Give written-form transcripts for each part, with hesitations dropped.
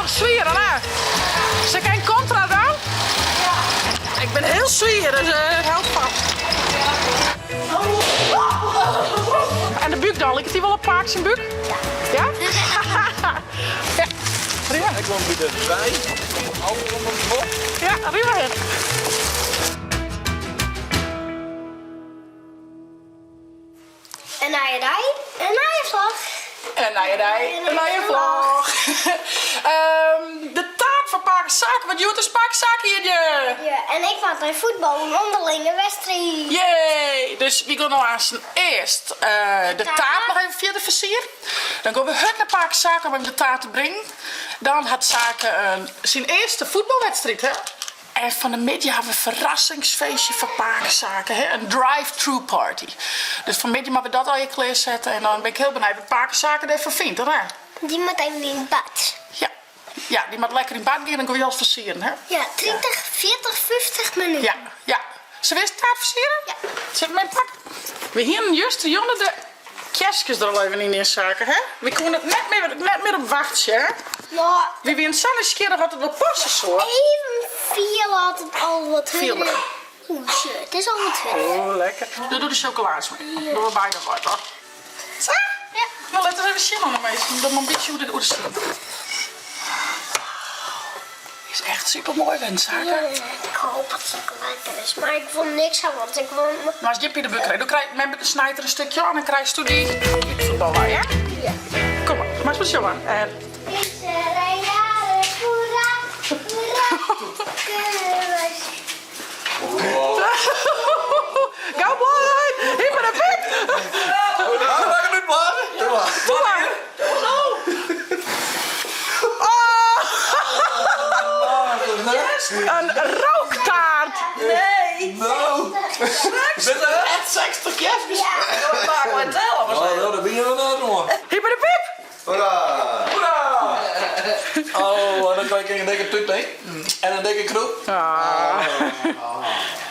Aardich swier, hè? Sil ik in kontra dan? Ja. Ik bin hiel swier, dus it helpt fast. En de búk dan, liket dy wol op pake syn búk? Ja. Ja? Ja. Prima. Ik kom by de wei, kom al om de bocht. Ja, prima. In nije dei, in nije vlog. In nije dei, in nije vlog. De taart fan pake Sake, want hjoed is pake Sake jierdei. Ja, en ik moat nei fuotbal, in ûnderlinge wedstriid. Jee! Dus wy gean no aansten earst de taart noch even fierder fersieren. Dan gean we hurd nei pake Sake om him de taart te bringen. Dan hat Sake syn earste fuotbalwedstriid, hè? En fan 'e middei hawwe we in ferrassingsfeestje foar pake Sake, hè? In drive-through party. Dus fan 'e middei moatte we dat allegear klearsette en dan bin ik hiel benijd wat pake Sake dêrfan fynt, hè? Dy moat even yn bad. Ja, ja, dy moat lekker yn bad gean en dan gean we alles fersieren, hè? Ja, 30, 40, 50 minuten. Ja, ja. Sille we earst de taart fersiere? Ja. Sille we 'm even pakke? We hienen justerjûn de Kerskes der al even yn dien, Sake, hè? Wy koene it net mear, net mear op wachtsje, hè? No. Wy wienen sa nijsgjirrich oft it wol passe soe. Even fiele oft it al wat Fiel hurder. mar. Oeh, sjoch, it is al wat hurder. Oeh, lekker. Doe doe de sjokolaas mei. Dogge we beide wat, hoor. Sa? Ja. No, lit ris even sjen oan de minsken. Doch mar in bytsje oer de siden. Is echt super moai wurden, Sake. Ja, ik hoop dat it ek lekker is, mar ik wol niks ha, want ik wol. Mar as gjin pine búk krijst, dan krij, mem snijt der in stikje ôf en dan krijsto dy út fuotbal wei, hè? Ja. Kom mar, meist mar sjonge. En. Is er in jarig, hoera, hoera, kunnen wij. Gau blij! Hyper de pip! Laat ik het blazen? Doe maar! Een rooktaart! Nee! No! Echt 60 kerstjes? Dat maakt mij tellen. Oh, dat ben je wel net hoor. Hyper de pip! Hoera! Hoera! Oh, en dan krijg ik een dikke tút, hè? En een dikke kroep. Ah.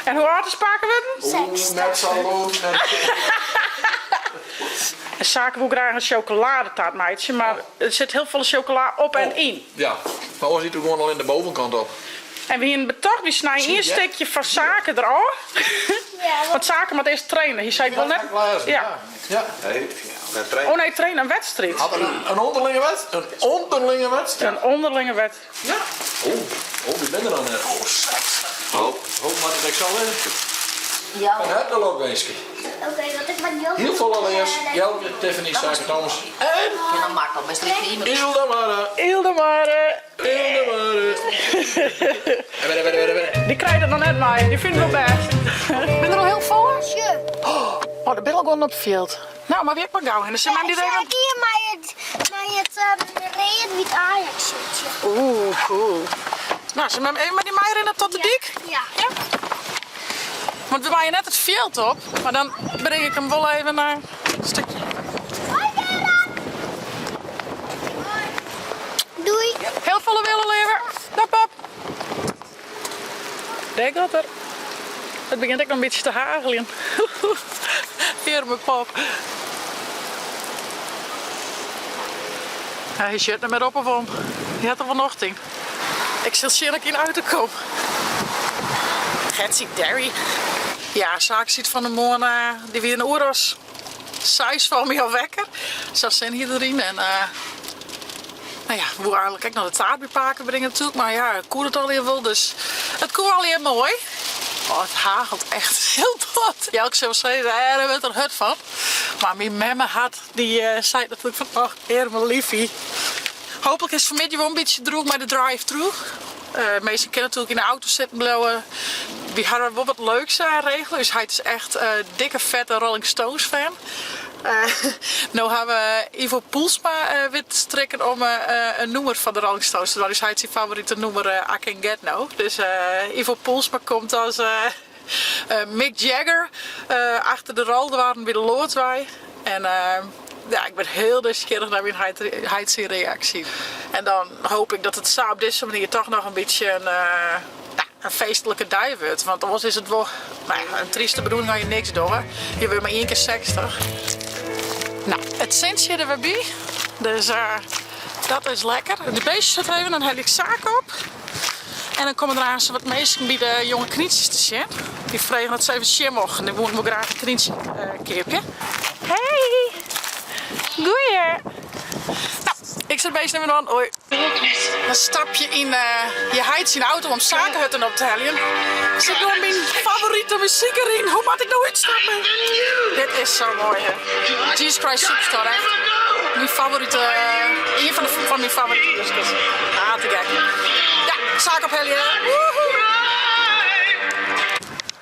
En hoe âld is pake wurden? 60. Net zo goed. En Sake woe graach in chocoladetaart meitsje, mar der sit hiel folle chocola op en yn. Ja, mar oars yt er gewoan allinne de bovenkant op. En we hienen betocht, wy snije ien stikje fan Sake derôf. Want Sake moat earst trainen. Hy sei, ik wol net. Ja. Ja. Oh nee, trainen, in wedstriid. Hat er in ûnderlinge wedstriid? In ûnderlinge wedstriid? In ûnderlinge wedstriid. Ja. Oh, oh, wy binne der noch net. Oh, 60. Oh, hoe moat it ek sa lizze? Ja. Fan herte lokwinske. Oké, want ik moat Hiel folle leafs, Jelke, Tiffany, Sake Thomas en Iselda Mare. Iselda Mare. Iselda Mare. Dy krije dat noch net mei, dy fine it wol bêst. Binne der al hiel folle? Sjoch. Oh, der binne al guon op it fjild. Nou, mar wy ek mar gau hinne. Sil mem dy even. Ik hier mei it, mei it read-wyt Ajax shirtje. Oeh, cool. Nou, sil mem even mei dy meirinne tot de dyk? Ja. Ja? Want we meie net it fjild op, mar dan bring ik him wol even in stikje. Hoi Gerard! Doei. Hiel folle wille, leave. Dag pap. Dêr giet er. It begjint ek noch in bytsje te hageljen. Earme pop. Hy sjocht net mear op of om. Hy hat der wol nocht yn. Ik sil sjen oft ik yn de auto kom. Getsie Derry. Ja, Sake siet fan 'e moarn, dy wie in oere as seis foar my al wekker. Sa'n sin hie er deryn en no ja, woe eigenlik ek noch de taart by pake bringe natuerlik, mar ja, koe dat allegear wol, dus it koe allegear moai. Oh, it hagelt echt hiel bot. Jelke sil wol sizze, dêr wurdt er hurd fan. Mar myn memmehart dy seit natuerlik fan, och, earme liefie. Hooplik is it fanmiddei wol in bytsje droech mei de drive-through. Minsken kinne natuerlik yn de auto sitten bliuwe. Wy hawwe wol wat leuks regele. Us heit is echt dikke fette Rolling Stones fan. No hawwe we Ivo Poelsma witten te strikken om in nûmer fan de Rolling Stones te dwaan. Us heit syn favorite nûmer I Can't Get No. Dus Ivo Poelsma komt as Mick Jagger achter de roldoarren by de loads wei. En ja, ik bin hiel nijsgjirrich nei myn heit syn reaksje. En dan hoop ik dat it sa op dizze manier toch noch in bytsje in, in feestlike dei wurdt. Want oars is it wol, no ja, in tryste bedoeling as je niks dogge. Je wurde mar ien kear 60. No, it sintsje der wer by. Dus. Dat is lekker. De beestjes zitten even, dan helje ik Saak op. En dan komme der aanst wat minsken by de jonge knyntsjes te sjen. Dy fregen dat se even sjen mochten. Dy woenen wol graach in knyntsje keapje. Hey! Goeie! No, ik set beesten even oan. Hoi. Dan stap je yn je heit syn auto om sakehutten op te heljen. Sit gewoan myn favorite muzyk deryn. Hoe moat ik no útstappen? Dit is sa moai hè. Jesus Christ Superstar echt. Myn favorite, ien fan de fan myn favorite musicals. Ah, te gek. Ja, saak ophelje. Woehoe!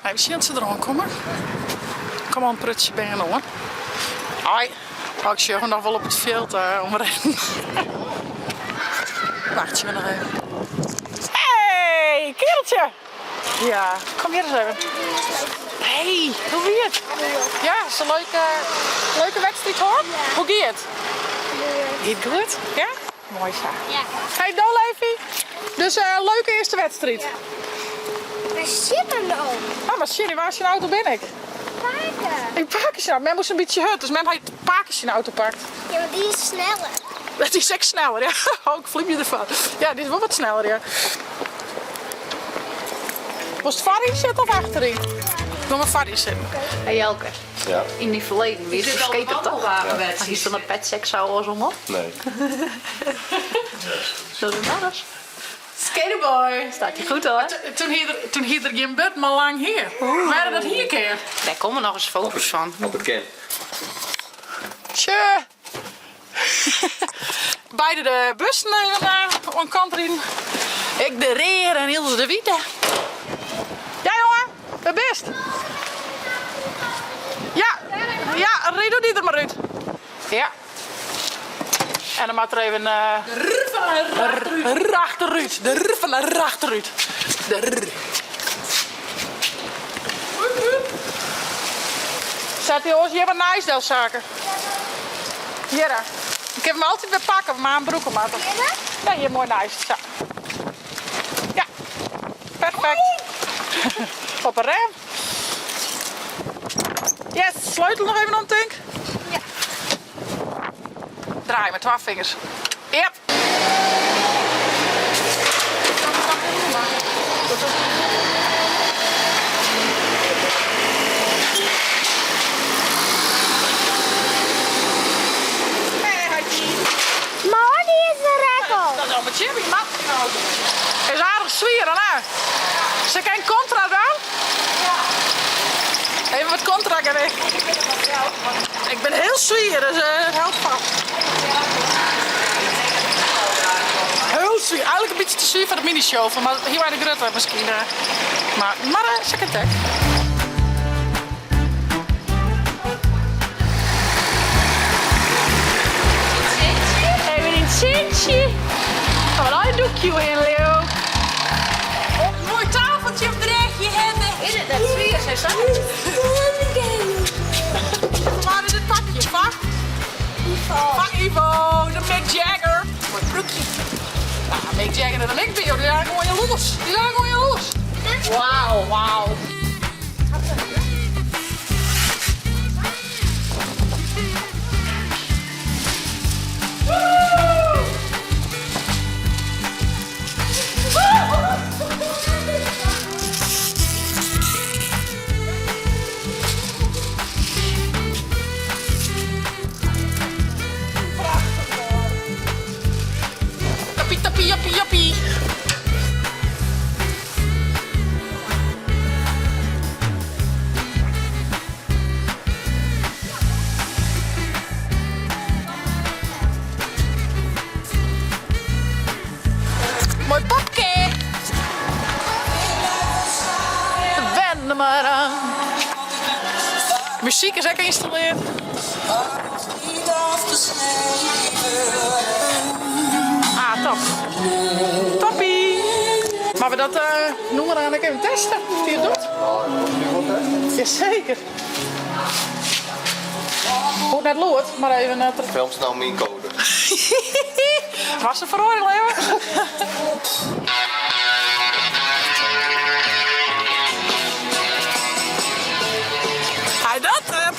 Even sjen oft se deroan komme. Kom al in prutsje bern oan. Hoi. Oh, ik sjoch him noch wol op it fjild omrinnen. Wachtsje we noch even. Hey, kereltje! Ja, kom hjir ris even. Hey, hoe wie it? Ja, is in leuke, leuke wedstriid hân? Hoe gie it? Giet goed? Ja? Moai sa. Hey, do Levi. Dus leuke earste wedstriid. Ja. Mar sjit him no. Oh, mar sjen, wa syn auto bin ik? Pake. Ik pake syn auto. Mem moast in bytsje hurd, dus mem hat pake syn auto pakt. Ja, mar dy is sneller. Dy is ek sneller, ja. Oh, ik flimje derfan. Ja, dy is wol wat sneller, ja. Wolst foaryn sitte of achteryn? Doch mar foaryn sitten. Hey Jelke, Ja. yn dyn ferleden wiest Is in dit al de skater toch? wandelwagenwedstrijd? Hiest dan in petsek sa oars om op? Nee. Zullen we maar eens? Skaterboy! Staat je goed hoor. Toen hie er, toen hie er gjin burd mar lang hier. Wêr dat hier keer? Dêr komme noch ris foto's fan. Op it kin. Tje! Beide de bussen even oan kant riden. Ik de reade en Ilse de wite. Ja jonge, wêr bist? Ja, ja, ryd dy der mar út. Ja. En dan moat der even. De R fan de R achterút. De R fan de R achterút. De R. Set dy oars hjir mar neist del, Sake. Hjir. Ik kin him altyd wer pakke, mar him brûke moatte. Ja, hjir moai neist. Sa. Ja. Perfekt. Op 'e rem. Yes, sleutel noch even om, tink. Ja. Draai mei twa fingers. Yep. Mar dy is der ek al. Dat is al met Jimmy, mat yn de auto. Is aardich swier, hè? Sil ik in kontra dan? Even wat kontra gewicht. Ik bin hiel swier, dus it helpt vast. Hiel swier, eigenlik in bytsje te swier foar de mini-shovel, mar hie mei de grutte miskien. Mar, mar sa kin it ek. Even yn it sintsje. Wat in doekje oerhinne, Leo. Moai tafeltje op dreechje hawwe. Is it net swier, sei sa? Waar is it pakje? Fan? Ivo. Fan Ivo, de Mick Jagger. Moai prúkje. Nou, Mick Jagger en ik bin, dy zijn gewoan jaloers. Dy zijn gewoan jaloers. Wauw, wauw. Tappie, tappie, jappie, jappie. Moai popke! Wen der mar oan. Muzyk is ek ynstalleard. Ah, top. Toppie! Moatte we dat nûmer ek even teste? Oft dy it docht? Jaseker. Hoecht net lûd, mar even. Filmst no myn code? Was in feroaring, Leeuwen? Hy docht it!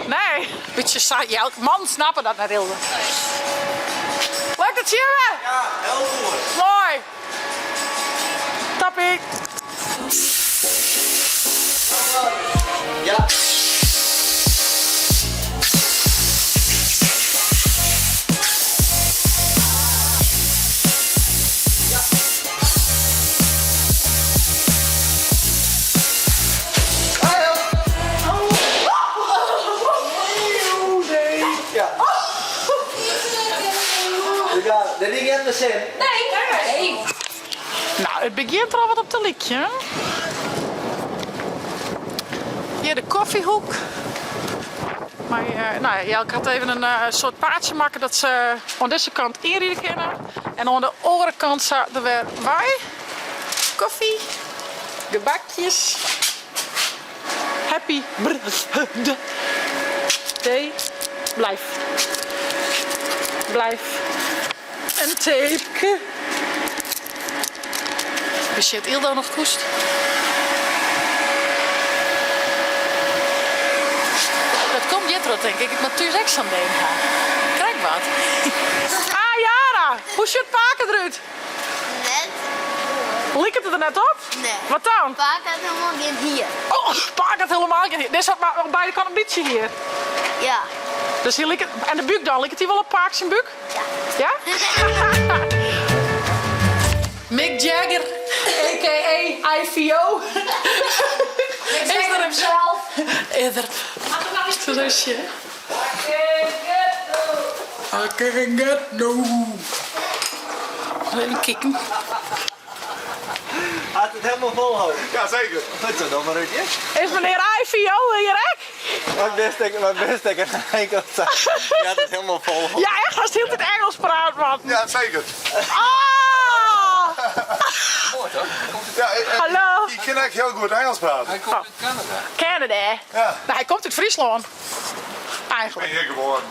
Nee. Bytsje sa, ja, mannen snappe dat net hiel. Lekker tsjinwe! Ja, heel goed. Moai! Tappie! Ja. Nou, it begjint der al wat op te lykjen. Hjir de koffiehoek. Mei, nou ja, Jelke hat even in soart paadsje makke dat se oan dizze kant ynride kinne. En oan de oare kant sa der wer wei. Koffie, gebakjes. Happy birthday. Blijf. Blijf. In tapeke. Besjit Ildo noch koest? Dat komt hjirtroch tink ik, ik moat thús ek sa'n ding ha. Krekt wat. Ah Yara, hoe sjocht pake derút? Net goed. Liket it der net op? Nee. Wat dan? Pake hat helemaal gjin hier. Oh, pake hat helemaal gjin hier. Dizze hat mar oan beide kanten in bytsje hier. Ja. Dus hy liket, en de búk dan, liket hy wol op pake syn búk? Ja. Ja? Mick Jagger, aka IVO. Mick Jagger himself. Is der. Tusje. I can't get no. Even kieken. Had het helemaal volhouden. Ja, zeker. Goed zo, dan maar Rutje. Is meneer IVO hier ek? Mijn best ik, mijn best ik een enkel Je had het helemaal volhouden. Ja, echt, als het heel het Engels praat, man. Ja, zeker. Ah! Mooi toch? Hij komt uit, Ja, Hallo. Ik kan echt heel goed Engels praten. hij komt uit Canada. Canada. Ja. Nou, hij komt uit Friesland. Ik Eigenlijk. ben hier geboren.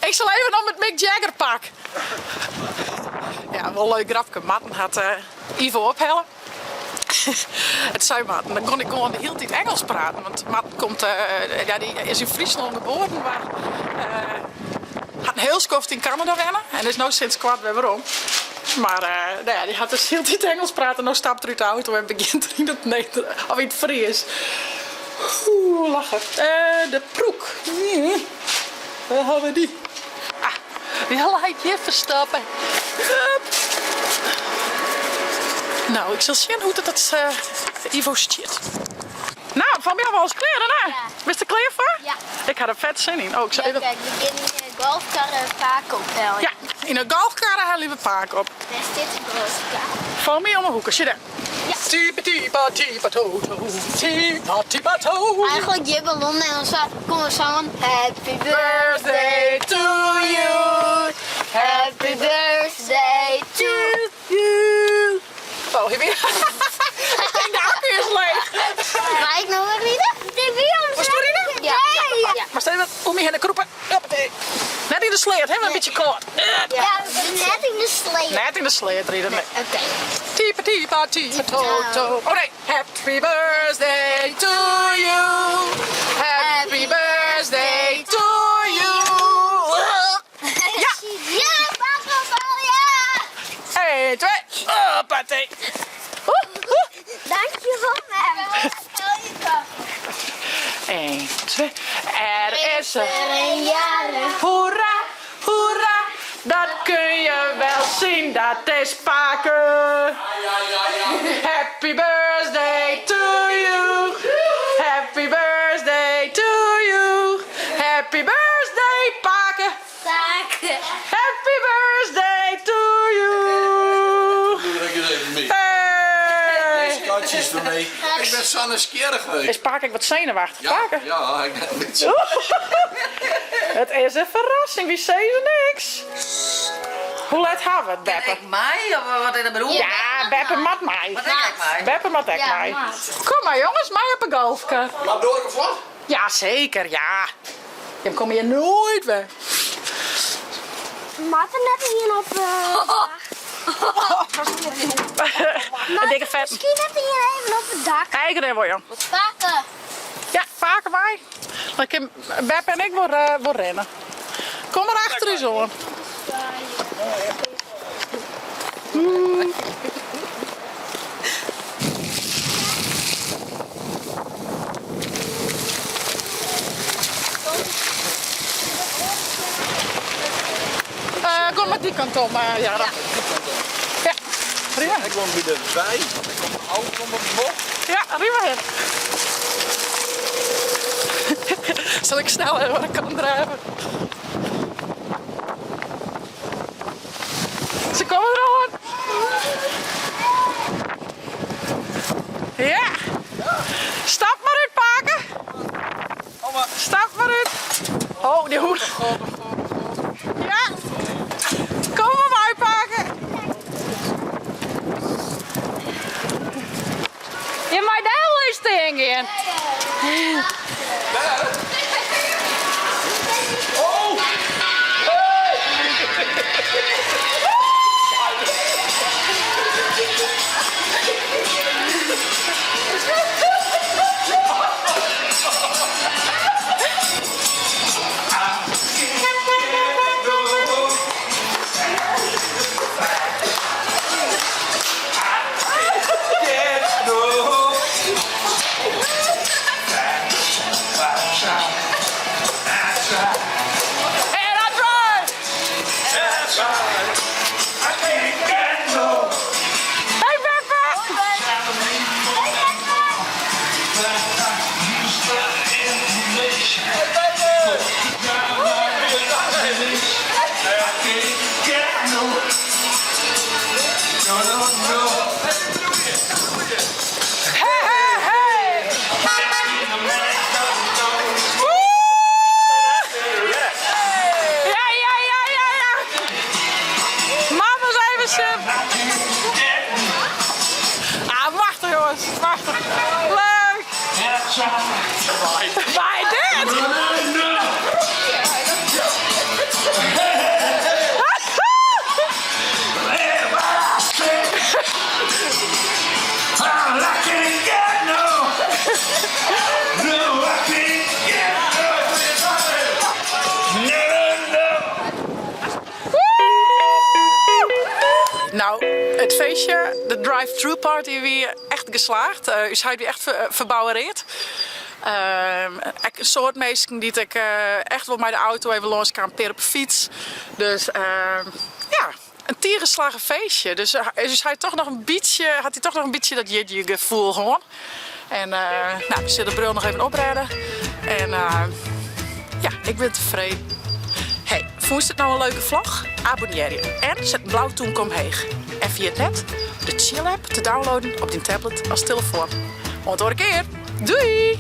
Ik zal even om het Mick Jagger pak. Ja, wel leuk grapke. Marten hat Ivo ophelle. It sei Marten, dan kon ik gewoan de hiele tiid Engels praten. Want Marten komt, ja, dy is yn Fryslân geboren, mar hat in hiel skoft yn Kanada wenne en is no sinds koart wer werom. Mar no ja, dy hat dus hieltyd Engels praat en no stapt er út de auto en begjint er yn it Neder-, of yn it Fries. Oeh, lache. De prûk. Wêr hawwe we dy? Ah, dy leit hjir ferstoppe. Hup. No, ik sil sjen hoe't it dat Ivo stiet. No, fan my al alles klear, hè? Ja. Bist der klear foar? Ja. Ik ha der fet sin yn. Oh, ik sil Ja, even... kijk, we gaan in de golfkarre pake opheljen. Ja, yn de golfkarre helje we pake op. Wêr stiet de golfkar? Foar my om 'e hoeke, sjoch dêr. Ja. Tipa tipa tipa to to, tipa tipa to. Eigenlijk je ballon en dan komen we samen Happy birthday Birthday to you. Happy birthday to you. Oh, hier weer. Ik denk de accu is leeg. Mag ik nog wat rieden? De wie Moest je rieden? Ja. Ja. Maar stel even om je heen kroepen. Hoppatee. Net in de sleat, hè? Een beetje kort. Ja, net in de sleat. Net in de sleat riden. Nee. Oké. Type, type, type, to, to. Oh nee. Happy birthday to you. Happy birthday to you. Ja. Ja, papa, ja. 1, 2. Hoppatee. Oeh, oeh. Dankjewel, mem. 1, 2. Er is een Een jarig. Hoera, hoera, dat kun je wel zien, dat is pake. Happy birthday to you. Happy birthday to you. Happy birthday, pake. Pake. Happy birthday to you. Doe er eens even mee. Hey. Deze katjes ermee. Ik ben zo nieuwsgierig geweest. Is pake ek wat senuwachtich? Ja, Pake? ja, ik ben een beetje. Het is in ferrassing, wy sizze niks. Hoe let hawwe we it, Beppe? Ik mei? Of wat is dat bedoeld? Ja, Beppe moat mei. Wat ik mei? Beppe moat ek Ja, mei. moat. Kom mar jonges, mei op 'e golfkar. Maar door ik vlot? Ja, zeker, ja. Jim komme hjir noait wer. Moat der net ien op Een dikke vet. Miskien net ien even op it dak. Eigen wol, jong. Pake. Ja, pake mei. Dan kin Beppe en ik wol wol rinne. Kom mar achter ús oan. Kom mar dy kant om, Jara. Ja, prima. Ik kom by de wei, want der komt in auto om de bocht. Ja, rin mar hinne. Sil ik snel even oan de kant drave. Se komme der oan. Ja. Stap mar út, pake. Stap mar út. Oh, dy hûn. Ja. Kom mar mei, pake. Je mei dêr wol eens stean gean. Oh! Hey Beppe! Hey, hey, hey! Ja, ja, ja, ja, ja! Mama's even sjen. Ah, machtich jonges, machtich. Leuk! By dit! Nou, it feestje, de drive-thru party wie echt geslaagd. Us heit wie echt ferbouwereard. Ek in soad minsken dy't ek echt wol mei de auto even lâns kamen, in pear op 'e fyts. Dus ja, in tige slagge feestje. Dus us heit toch noch in bytsje, hat hy toch noch in bytsje dat jierdeigefoel hân. En nou, we sille de bril noch even oprêde. En ja, ik bin tefreden. Hey, fûnst it no in leuke vlog? Abonnearje en set in blau tûmke omheech. En ferjit net de Tsjil app te downloaden op dyn tablet as telefoan. Oant oare kear. Doei!